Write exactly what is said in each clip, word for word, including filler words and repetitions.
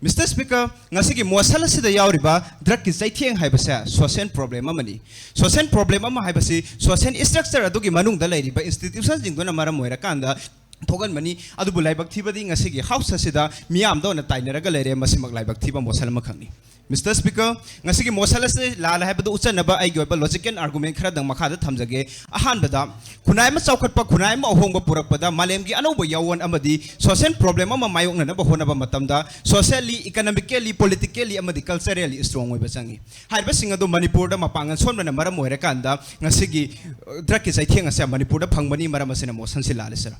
Mister Speaker, ꯉꯁꯤꯒꯤ motion ꯑꯁꯤꯗ ꯌꯥꯎꯔꯤꯕ ꯗ꯭ꯔꯛꯀꯤ ꯆꯩꯊꯦꯡ ꯍꯥꯏꯕꯁꯦ ꯁꯣꯁꯤꯌꯦꯜ ꯄ꯭ꯔꯣꯕ꯭ꯂꯦꯝ ꯑꯃꯅꯤ꯫ ꯁꯣꯁꯤꯌꯦꯜ ꯄ꯭ꯔꯣꯕ꯭ꯂꯦꯝ ꯑꯃ ꯍꯥꯏꯕꯁꯤ ꯁꯣꯁꯤꯌꯦꯜ ꯏꯁꯇ꯭ꯔꯛꯆꯔ ꯑꯗꯨꯒꯤ ꯃꯅꯨꯡꯗ ꯂꯩꯔꯤꯕ ꯏꯟꯁꯇꯤꯇ꯭ꯌꯨꯁꯟꯁꯤꯡꯗꯨꯅ ꯃꯔꯝ ꯑꯣꯏꯔꯀꯥꯟꯗ ꯊꯣꯛꯍꯟꯕꯅꯤ꯫ ꯑꯗꯨꯕꯨ ꯂꯥꯏꯕꯛ ꯊꯤꯕꯗꯤ ꯉꯁꯤꯒꯤ ꯍꯥꯎꯁ ꯑꯁꯤꯗ ꯃꯤꯌꯥꯝꯗ ꯑꯣꯏꯅ ꯇꯥꯏꯅꯔꯒ ꯂꯩꯔꯦ꯫ ꯃꯁꯤꯃꯛ ꯂꯥꯏꯕꯛ ꯊꯤꯕ ꯃꯣꯁꯟ ꯑꯃꯈꯛꯅꯤ꯫ Mister Speaker, ꯉꯁꯤꯒꯤ ꯃꯣꯁꯟ ꯑꯁꯤ ꯂꯥꯜꯂꯦ ꯍꯥꯏꯕꯗꯨ ꯎꯠꯆꯅꯕ ꯑꯩꯒꯤ ꯑꯣꯏꯕ ꯂꯣꯖꯤꯀꯦꯜ ꯑꯥꯔꯒꯨꯃꯦꯟ ꯈꯔꯗꯪ ꯃꯈꯥꯗ ꯊꯝꯖꯒꯦ꯫ ꯑꯍꯥꯟꯕꯗ, ꯈꯨꯟꯅꯥꯏ ꯑꯃ ꯆꯥꯎꯈꯠꯄ, ꯈꯨꯟꯅꯥꯏ ꯑꯃ ꯑꯍꯣꯡꯕ ꯄꯨꯔꯛꯄꯗ ꯃꯥꯂꯦꯝꯒꯤ ꯑꯅꯧꯕ ꯌꯥꯑꯣꯟ ꯑꯃꯗꯤ ꯁꯣꯁꯤꯌꯦꯜ ꯄ꯭ꯔꯣꯕ꯭ꯂꯦꯝ ꯑꯃ ꯃꯥꯌꯣꯛꯅꯅꯕ ꯍꯣꯠꯅꯕ ꯃꯇꯝꯗ ꯁꯣꯁꯤꯌꯦꯜꯂꯤ, ꯏꯀꯅꯣꯃꯤꯀꯦꯜꯂꯤ, ꯄꯣꯂꯤꯇꯤꯀꯦꯜꯂꯤ ꯑꯃꯗꯤ ꯀꯜꯆꯔꯦꯜꯂꯤ ꯏꯁꯇ꯭ꯔꯣꯡ ꯑꯣꯏꯕ ꯆꯪꯏ꯫ ꯍꯥꯏꯔꯤꯕꯁꯤꯡ ꯑꯗꯨ ꯃꯅꯤꯄꯨꯔꯗ ꯃꯄꯥꯡꯒꯜ ꯁꯣꯟꯕꯅ ꯃꯔꯝ ꯑꯣꯏꯔꯀꯥꯟꯗ ꯉꯁꯤꯒꯤ, ꯑ, ꯗ꯭ꯔꯛꯀꯤ ꯆꯩꯊꯦꯡ ꯑꯁꯦ ꯃꯅꯤꯄꯨꯔꯗ ꯐꯪꯕꯅꯤ꯫ ꯃꯔꯝ ꯑꯁꯤꯅ ꯃꯣꯁꯟꯁꯤ ꯂꯥꯜꯂꯦ, ꯁꯥꯔ꯫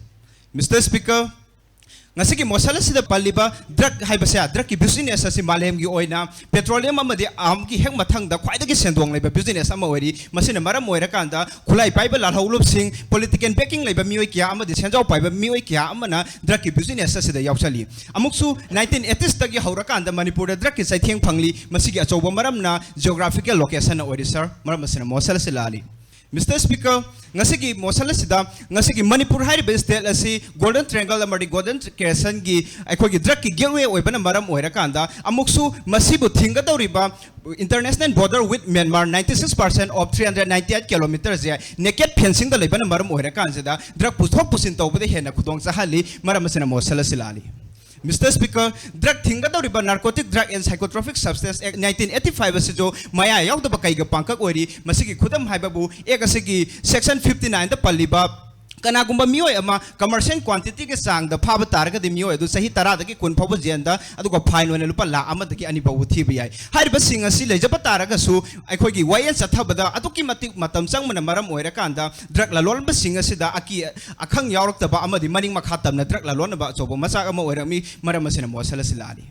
Mister Speaker, ꯉꯁꯤꯒꯤ ꯃꯣꯁꯟ ꯑꯁꯤꯗ ꯄꯜꯂꯤꯕ ꯗ꯭ꯔꯛ ꯍꯥꯏꯕꯁꯦ, ꯗ꯭ꯔꯛꯀꯤ ꯕꯤꯖꯤꯅꯦꯁ ꯑꯁꯤ ꯃꯥꯂꯦꯝꯒꯤ ꯑꯣꯏꯅ ꯄꯦꯇ꯭ꯔꯣꯂꯤꯌꯝ ꯑꯃꯗꯤ ꯑꯥꯔꯝꯒꯤ ꯍꯦꯛ ꯃꯊꯪꯗ ꯈ꯭ꯋꯥꯏꯗꯒꯤ ꯁꯦꯟꯗꯣꯡ ꯂꯩꯕ ꯕꯤꯖꯤꯅꯦꯁ ꯑꯃ ꯑꯣꯏꯔꯤ꯫ ꯃꯁꯤꯅ ꯃꯔꯝ ꯑꯣꯏꯔꯀꯥꯟꯗ ꯈꯨꯠꯂꯥꯏ ꯄꯥꯏꯕ ꯂꯥꯜꯍꯧꯂꯨꯞꯁꯤꯡ, ꯄꯣꯂꯤꯇꯤꯀꯦꯜ ꯕꯦꯀꯤꯡ ꯂꯩꯕ ꯃꯤꯑꯣꯏ ꯀꯌꯥ ꯑꯃꯗꯤ ꯁꯦꯟꯖꯥꯎ ꯄꯥꯏꯕ ꯃꯤꯑꯣꯏ ꯀꯌꯥ ꯑꯃꯅ ꯗ꯭ꯔꯛꯀꯤ ꯕꯤꯖꯤꯅꯦꯁ ꯑꯁꯤꯗ ꯌꯥꯎꯁꯜꯂꯤ꯫ ꯑꯃꯨꯛꯁꯨ ꯅꯥꯏꯟꯇꯤꯟ ꯑꯦꯇꯤꯁꯇꯒꯤ ꯍꯧꯔꯀꯥꯟꯗ ꯃꯅꯤꯄꯨꯔꯗ ꯗ꯭ꯔꯛꯀꯤ ꯆꯩꯊꯦꯡ ꯐꯪꯂꯤ꯫ ꯃꯁꯤꯒꯤ ꯑꯆꯧꯕ ꯃꯔꯝꯅ ꯖꯤꯑꯣꯒ꯭ꯔꯥꯐꯤꯀꯦꯜ ꯂꯣꯀꯦꯁꯟꯅ ꯑꯣꯏꯔꯤ, ꯁꯥꯔ꯫ ꯃꯔꯝ ꯑꯁꯤꯅ ꯃꯣꯁꯟ ꯑꯁꯤ ꯂꯥꯜꯂꯤ꯫ Mister Speaker, ꯉꯁꯤꯒꯤ ꯃꯣꯁꯟ ꯑꯁꯤꯗ ꯉꯁꯤꯒꯤ ꯃꯅꯤꯄꯨꯔ ꯍꯥꯏꯔꯤꯕ ꯁ꯭ꯇꯦꯠ ꯑꯁꯤ ꯒꯣꯜꯗꯟ ꯇ꯭ꯔꯦꯡꯒꯜ ꯑꯃꯗꯤ ꯒꯣꯜꯗꯟ ꯀ꯭ꯔꯦꯁꯟꯒꯤ ꯑꯩꯈꯣꯏꯒꯤ ꯗ꯭ꯔꯛꯀꯤ ꯒꯦꯠꯋꯦ ꯑꯣꯏꯕꯅ ꯃꯔꯝ ꯑꯣꯏꯔꯀꯥꯟꯗ ꯑꯃꯨꯛꯁꯨ ꯃꯁꯤꯕꯨ ꯊꯤꯡꯒꯗꯧꯔꯤꯕ international border with Myanmar, ninety six percent of three hundred ninety eight kilometer say naked ꯐꯦꯟꯁꯤꯡꯗ ꯂꯩꯕꯅ ꯃꯔꯝ ꯑꯣꯏꯔꯀꯥꯟꯁꯤꯗ ꯗ꯭ꯔꯛ ꯄꯨꯊꯣꯛ ꯄꯨꯁꯤꯟ ꯇꯧꯕꯗ ꯍꯦꯟꯅ ꯈꯨꯗꯣꯡ ꯆꯥꯍꯜꯂꯤ꯫ ꯃꯔꯝ ꯑꯁꯤꯅ ꯃꯣꯁꯟ ꯑꯁꯤ ꯂꯥꯜꯂꯤ꯫ Mister Speaker, ꯗ꯭ꯔꯛ ꯊꯤꯡꯒꯗꯧꯔꯤꯕ Narcotic Drug and Psychotropic Substance Act nineteen eighty five ꯑꯁꯤꯁꯨ ꯃꯌꯥ ꯌꯥꯎꯗꯕ ꯀꯩꯒ ꯄꯥꯡꯀꯛ ꯑꯣꯏꯔꯤ꯫ ꯃꯁꯤꯒꯤ ꯈꯨꯗꯝ ꯍꯥꯏꯕꯕꯨ ꯑꯦꯛ ꯑꯁꯤꯒꯤ ꯁꯦꯛꯁꯟ ꯐꯤꯐꯇꯤ ꯅꯥꯏꯟꯗ ꯄꯜꯂꯤꯕ ꯀꯅꯥꯒꯨꯝꯕ ꯃꯤꯑꯣꯏ ꯑꯃ ꯀꯃꯔꯁꯤꯌꯦꯜ ꯀ꯭ꯋꯥꯟꯇꯤꯇꯤꯒꯤ ꯆꯥꯡꯗ ꯐꯥꯕ ꯇꯥꯔꯒꯗꯤ ꯃꯤꯑꯣꯏ ꯑꯗꯨ ꯆꯍꯤ ꯇꯔꯥꯗꯒꯤ ꯀꯨꯟ ꯐꯥꯎꯕ ꯖꯦꯜꯗ, ꯑꯗꯨꯒ ꯐꯥꯏꯟ ꯑꯣꯏꯅ ꯂꯨꯄꯥ ꯂꯥꯈ ꯑꯃꯗꯒꯤ ꯑꯅꯤ ꯐꯥꯎꯕ ꯊꯤꯕ ꯌꯥꯏ꯫ ꯍꯥꯏꯔꯤꯕꯁꯤꯡ ꯑꯁꯤ ꯂꯩꯖꯕ ꯇꯥꯔꯒꯁꯨ ꯑꯩꯈꯣꯏꯒꯤ ꯋꯥꯌꯦꯜ ꯆꯠꯊꯕꯗ ꯑꯗꯨꯛꯀꯤ ꯃꯇꯤꯛ ꯃꯇꯝ ꯆꯪꯕꯅ ꯃꯔꯝ ꯑꯣꯏꯔꯀꯥꯟꯗ ꯗ꯭ꯔꯛ ꯂꯂꯣꯟꯕꯁꯤꯡ ꯑꯁꯤꯗ ꯑꯀꯤ ꯑꯈꯪ ꯌꯥꯎꯔꯛꯇꯕ ꯑꯃꯗꯤ ꯃꯅꯤꯡ ꯃꯈꯥ ꯇꯝꯅ ꯗ꯭ꯔꯛ ꯂꯂꯣꯟꯅꯕ ꯑꯆꯧꯕ ꯃꯆꯥꯛ ꯑꯃ ꯑꯣꯏꯔꯝꯃꯤ꯫ ꯃꯔꯝ ꯑꯁꯤꯅ ꯃꯣꯁꯟ ꯑꯁꯤ ꯂꯥꯜꯂꯤ꯫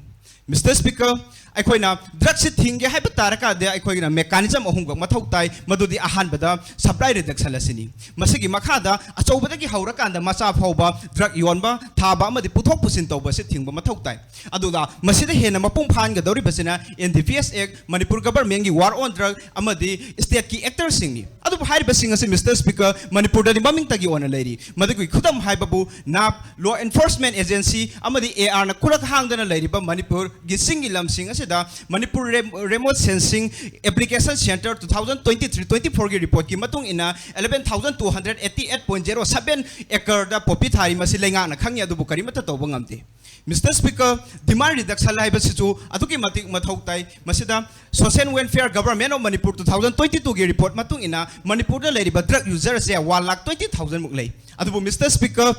Mister Speaker, ꯑꯩꯈꯣꯏꯅ ꯗ꯭ꯔꯛꯁꯤ ꯊꯤꯡꯒꯦ ꯍꯥꯏꯕ ꯇꯥꯔꯀꯥꯟꯗ ꯑꯩꯈꯣꯏꯅ ꯃꯦꯀꯥꯅꯤꯖꯝ ꯑꯍꯨꯝꯈꯛ ꯃꯊꯧ ꯇꯥꯏ꯫ ꯃꯗꯨꯗꯤ ꯑꯍꯥꯟꯕꯗ ꯁꯄ꯭ꯂꯥꯏ ꯔꯤꯗꯛꯁꯟ ꯑꯁꯤꯅꯤ꯫ ꯃꯁꯤꯒꯤ ꯃꯈꯥꯗ ꯑꯆꯧꯕꯗꯒꯤ ꯍꯧꯔꯀꯥꯟꯗ ꯃꯆꯥ ꯐꯥꯎꯕ ꯗ꯭ꯔꯛ ꯌꯣꯟꯕ, ꯊꯥꯕ ꯑꯃꯗꯤ ꯄꯨꯊꯣꯛ ꯄꯨꯁꯤꯟ ꯇꯧꯕ ꯑꯁꯤ ꯊꯤꯡꯕ ꯃꯊꯧ ꯇꯥꯏ꯫ ꯑꯗꯨꯒ ꯃꯁꯤꯗ ꯍꯦꯟꯅ ꯃꯄꯨꯡ ꯐꯥꯍꯟꯒꯗꯧꯔꯤꯕꯁꯤꯅ N D P S Act, Manipur ꯒꯚꯔꯟꯃꯦꯟꯒꯤ War on Drug ꯑꯃꯗꯤ ꯁ꯭ꯇꯦꯠꯀꯤ ꯑꯦꯛꯇꯔꯁꯤꯡꯅꯤ꯫ ꯑꯗꯨꯕꯨ ꯍꯥꯏꯔꯤꯕꯁꯤꯡ ꯑꯁꯤ, Mister Speaker, ꯃꯅꯤꯄꯨꯔꯗꯗꯤ ꯃꯃꯤꯡꯇꯒꯤ ꯑꯣꯏꯅ ꯂꯩꯔꯤ꯫ ꯃꯗꯨꯒꯤ ꯈꯨꯗꯝ ꯍꯥꯏꯕꯕꯨ ꯅꯥꯞ, ꯂꯣ ꯑꯦꯟꯐꯣꯔꯁꯃꯦꯟ ꯑꯦꯖꯦꯟꯁꯤ ꯑꯃꯗꯤ A R ꯅ ꯈꯨꯔꯛ ꯍꯥꯡꯗꯅ ꯂꯩꯔꯤꯕ ꯃꯅꯤꯄꯨꯔ ꯒꯤ ꯆꯤꯡꯒꯤ ꯂꯝꯁꯤꯡ ꯑꯁꯤꯗ ꯃꯅꯤꯄꯨꯔ ꯔꯦ-, remote sensing application center two thousand twenty three twenty four ꯒꯤ ꯔꯤꯄꯣꯔꯠꯀꯤ ꯃꯇꯨꯡ ꯏꯟꯅ eleven thousand two hundred eighty eight point zero seven acre ꯗ ꯄꯣꯄꯤ ꯊꯥꯔꯤ꯫ ꯃꯁꯤ ꯂꯩꯉꯥꯛꯅ ꯈꯪꯉꯤ, ꯑꯗꯨꯕꯨ ꯀꯔꯤꯃꯠꯇ ꯇꯧꯕ ꯉꯝꯗꯦ꯫ Mister Speaker, demand reduction ꯍꯥꯏꯕꯁꯤꯁꯨ ꯑꯗꯨꯛꯀꯤ ꯃꯇꯤꯛ ꯃꯊꯧ ꯇꯥꯏ꯫ ꯃꯁꯤꯗ Social Welfare Government of Manipur two thousand twenty two ꯒꯤ ꯔꯤꯄꯣꯔꯠ ꯃꯇꯨꯡ ꯏꯟꯅ ꯃꯅꯤꯄꯨꯔꯗ ꯂꯩꯔꯤꯕ drug user ꯑꯁꯦ one lakh twenty thousand ꯃꯨꯛ ꯂꯩ꯫ ꯑꯗꯨꯕꯨ Mister Speaker,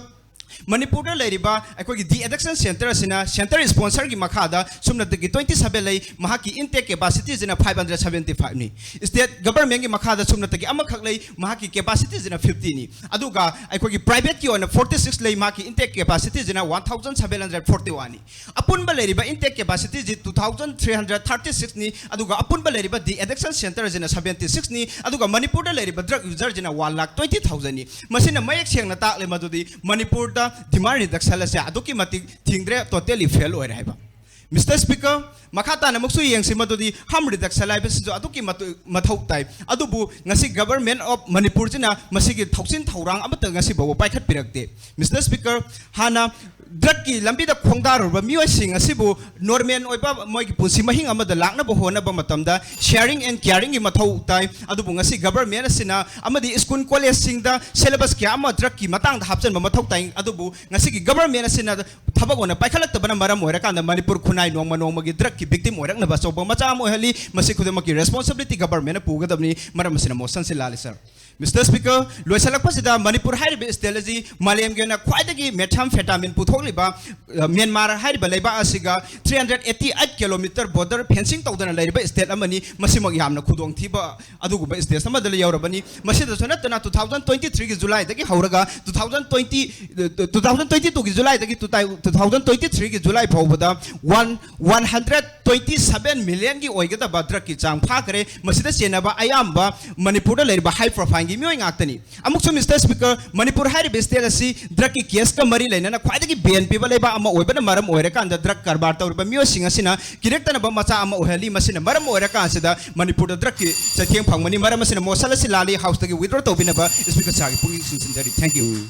ꯃꯅꯤꯄꯨꯔꯗ ꯂꯩꯔꯤꯕ ꯑꯩꯈꯣꯏꯒꯤ de-addiction center ꯑꯁꯤꯅ center sponsor ꯒꯤ ꯃꯈꯥꯗ ꯁꯨꯞꯅꯇꯒꯤ twenty seven ꯂꯩ, ꯃꯍꯥꯛꯀꯤ intake capacity ꯁꯤꯅ five hundred seventy five ꯅꯤ꯫ State government ꯀꯤ ꯃꯈꯥꯗ ꯁꯨꯞꯅꯇꯒꯤ ꯑꯃꯈꯛ ꯂꯩ, ꯃꯍꯥꯛꯀꯤ capacity ꯁꯤꯅ fifty ꯅꯤ꯫ ꯑꯗꯨꯒ ꯑꯩꯈꯣꯏꯒꯤ private ꯀꯤ ꯑꯣꯏꯅ forty six ꯂꯩ, ꯃꯍꯥꯛꯀꯤ intake capacity ꯁꯤꯅ one thousand seven hundred forty one ꯅꯤ꯫ ꯑꯄꯨꯟꯕ ꯂꯩꯔꯤꯕ intake capacity ꯁꯤ two thousand three hundred thirty six ꯅꯤ, ꯑꯗꯨꯒ ꯑꯄꯨꯟꯕ ꯂꯩꯔꯤꯕ de-addiction center ꯁꯤꯅ seventy six ꯅꯤ, ꯑꯗꯨꯒ ꯃꯅꯤꯄꯨꯔꯗ ꯂꯩꯔꯤꯕ drug user ꯁꯤꯅ one lakh twenty thousand ꯅꯤ꯫ ꯃꯁꯤꯅ ꯃꯌꯦꯛ ꯁꯦꯡꯅ ꯇꯥꯛꯂꯦ ꯃꯗꯨꯗꯤ ꯃꯅꯤꯄꯨꯔꯗ demand reduction ꯑꯁꯦ ꯑꯗꯨꯛꯀꯤ ꯃꯇꯤꯛ ꯊꯤꯡꯗ꯭ꯔꯦ, totally fail ꯑꯣꯏꯔꯦ ꯍꯥꯏꯕ꯫ Mister Speaker, ꯃꯈꯥ ꯇꯥꯅ ꯑꯃꯨꯛꯁꯨ ꯌꯦꯡꯁꯤ ꯃꯗꯨꯗꯤ harm reduction ꯍꯥꯏꯕꯁꯤꯁꯨ ꯑꯗꯨꯛꯀꯤ ꯃꯇꯨ-, ꯃꯊꯧ ꯇꯥꯏ꯫ ꯑꯗꯨꯕꯨ ꯉꯁꯤ Government of ꯃꯅꯤꯄꯨꯔꯁꯤꯅ ꯃꯁꯤꯒꯤ ꯊꯧꯁꯤꯟ ꯊꯧꯔꯥꯡ ꯑꯃꯠꯇ ꯉꯁꯤ ꯐꯥꯎꯕ ꯄꯥꯏꯈꯠꯄꯤꯔꯛꯇꯦ꯫ Mister Speaker, ꯍꯥꯟꯅ drug ꯀꯤ ꯂꯝꯕꯤꯗ ꯈꯣꯡꯗꯥꯔꯨꯔꯕ ꯃꯤꯑꯣꯏꯁꯤꯡ ꯑꯁꯤꯕꯨ normal ꯑꯣꯏꯕ ꯃꯣꯏꯒꯤ ꯄꯨꯟꯁꯤ ꯃꯍꯤꯡ ꯑꯃꯗ ꯂꯥꯛꯅꯕ ꯍꯣꯠꯅꯕ ꯃꯇꯝꯗ sharing and caring ꯒꯤ ꯃꯊꯧ ꯇꯥꯏ꯫ ꯑꯗꯨꯕꯨ ꯉꯁꯤ government ꯑꯁꯤꯅ ꯑꯃꯗꯤ school college ꯁꯤꯡꯗ syllabus ꯀꯌꯥ ꯑꯃ drug ꯀꯤ ꯃꯇꯥꯡꯗ ꯍꯥꯞꯆꯤꯟꯕ ꯃꯊꯧ ꯇꯥꯏ꯫ ꯑꯗꯨꯕꯨ ꯉꯁꯤꯒꯤ government ꯑꯁꯤꯅ ꯊꯕꯛ ꯑꯣꯏꯅ ꯄꯥꯏꯈꯠꯂꯛꯇꯕꯅ ꯃꯔꯝ ꯑꯣꯏꯔꯀꯥꯟꯗ ꯃꯅꯤꯄꯨꯔ ꯈꯨꯟꯅꯥꯏ ꯅꯣꯡꯃ ꯅꯣꯡꯃꯒꯤ drug ꯀꯤ victim ꯑꯣꯏꯔꯛꯅꯕ ꯑꯆꯧꯕ ꯃꯆꯥꯛ ꯑꯃ ꯑꯣꯏꯍꯜꯂꯤ꯫ ꯃꯁꯤ ꯈꯨꯗꯤꯡꯃꯛꯀꯤ responsibility government ꯅ ꯄꯨꯒꯗꯕꯅꯤ꯫ ꯃꯔꯝ ꯑꯁꯤꯅ motion ꯁꯤ ꯂꯥꯜꯂꯤ, sir꯫ Mister Speaker, ꯂꯣꯏꯁꯤꯜꯂꯛꯄꯁꯤꯗ ꯃꯅꯤꯄꯨꯔ ꯍꯥꯏꯔꯤꯕ state ꯑꯁꯤ ꯃꯥꯂꯦꯝꯒꯤ ꯑꯣꯏꯅ ꯈ꯭ꯋꯥꯏꯗꯒꯤ methamphetamine ꯄꯨꯊꯣꯛꯂꯤꯕ, ꯑ, ꯃ꯭ꯌꯥꯟꯃꯥꯔ ꯍꯥꯏꯔꯤꯕ ꯂꯩꯕꯥꯛ ꯑꯁꯤꯒ three hundred eighty eight kilometer border fencing ꯇꯧꯗꯅ ꯂꯩꯔꯤꯕ state ꯑꯃꯅꯤ꯫ ꯃꯁꯤꯃꯛ ꯌꯥꯝꯅ ꯈꯨꯗꯣꯡꯊꯤꯕ ꯑꯗꯨꯒꯨꯝꯕ state ꯑꯃꯗ ꯌꯧꯔꯕꯅꯤ꯫ ꯃꯁꯤꯗꯁꯨ ꯅꯠꯇꯅ two thousand twenty three ꯒꯤ July ꯗꯒꯤ ꯍꯧꯔꯒ two thousand twenty, two thousand twenty two ꯒꯤ July ꯗꯒꯤ two thousand twenty three ꯒꯤ July ꯐꯥꯎꯕꯗ one, one hundred twenty seven million ꯒꯤ ꯑꯣꯏꯒꯗꯕ drug ꯀꯤ ꯆꯥꯡ ꯐꯥꯈ꯭ꯔꯦ꯫ ꯃꯁꯤꯗ ꯆꯦꯟꯅꯕ ꯑꯌꯥꯝꯕ ꯃꯅꯤꯄꯨꯔꯗ ꯂꯩꯔꯤꯕ high profile ꯒꯤ ꯃꯤꯑꯣꯏ ꯉꯥꯛꯇꯅꯤ꯫ ꯑꯃꯨꯛꯁꯨ Mister Speaker, ꯃꯅꯤꯄꯨꯔ ꯍꯥꯏꯔꯤꯕ state ꯑꯁꯤ drug ꯀꯤ case ꯀ ꯃꯔꯤ ꯂꯩꯅꯅ ꯈ꯭ꯋꯥꯏꯗꯒꯤ ban ꯄꯤꯕ ꯂꯩꯕꯥꯛ ꯑꯃ ꯑꯣꯏꯕꯅ ꯃꯔꯝ ꯑꯣꯏꯔꯀꯥꯟꯗ drug ꯀꯔꯕꯥꯔ ꯇꯧꯔꯤꯕ ꯃꯤꯑꯣꯏꯁꯤꯡ ꯑꯁꯤꯅ ꯀꯤꯔꯛꯇꯅꯕ ꯃꯆꯥꯛ ꯑꯃ ꯑꯣꯏꯍꯜꯂꯤ꯫ ꯃꯁꯤꯅ ꯃꯔꯝ ꯑꯣꯏꯔꯀꯥꯟꯁꯤꯗ ꯃꯅꯤꯄꯨꯔꯗ drug ꯀꯤ ꯆꯩꯊꯦꯡ ꯐꯪꯕꯅꯤ꯫ ꯃꯔꯝ ꯑꯁꯤꯅ motion ꯑꯁꯤ ꯂꯥꯜꯂꯤ꯫ House ꯇꯒꯤ withdraw ꯇꯧꯕꯤꯅꯕ Speaker sir ꯒꯤ ꯄꯨꯛꯅꯤꯡ ꯆꯤꯡꯁꯤꯟꯖꯔꯤ꯫ Thank you꯫